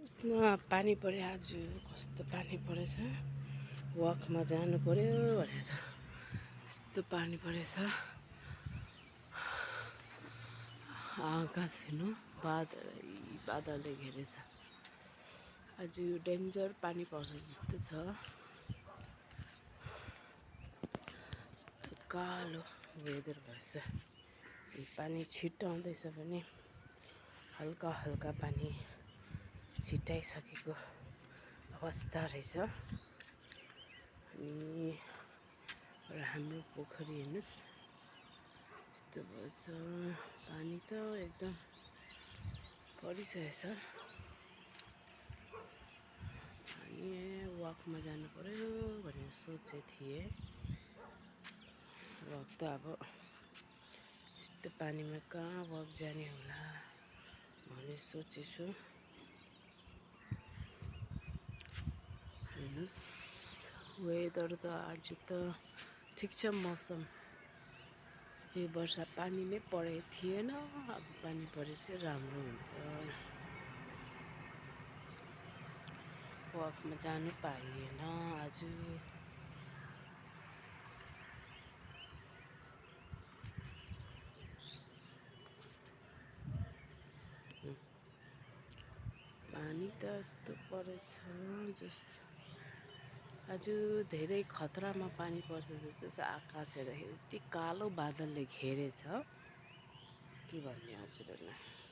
पानी पर्यो आज कस्तो पानी परेछ वकमा जानु पर्यो भनेर यस्तो पानी परेछ आकाश हेर्नु बादलले घेरेछ आज डेन्जर पानी पर्छ जस्तो छ यस्तो कालो वेदर भएछ पानी छिटो आउँदैछ भने हल्का हल्का पानी छिटाइसकेको अवस्था रहेछ अनि हाम्रो पोखरी हेर्नुस् यस्तो भएछ पानी त एकदम परिसकेछ अनि वकमा जानु पर्यो भनेर सोचेको थिएँ वक त अब यस्तो पानीमा कहाँ वक जाने होला भने सोचेछु हेर्नुस् वेदर त आज त ठिक छ मौसम यो वर्षा पानी नै परेको थिएन अब पानी परे चाहिँ राम्रो हुन्छ वकमा जानु पाइएन आज पानी त यस्तो परेछ आज धेरै खतरामा पानी पर्छ जस्तो छ आकाश हेर्दाखेरि यति कालो बादलले घेरेछ के भन्ने हजुरहरूलाई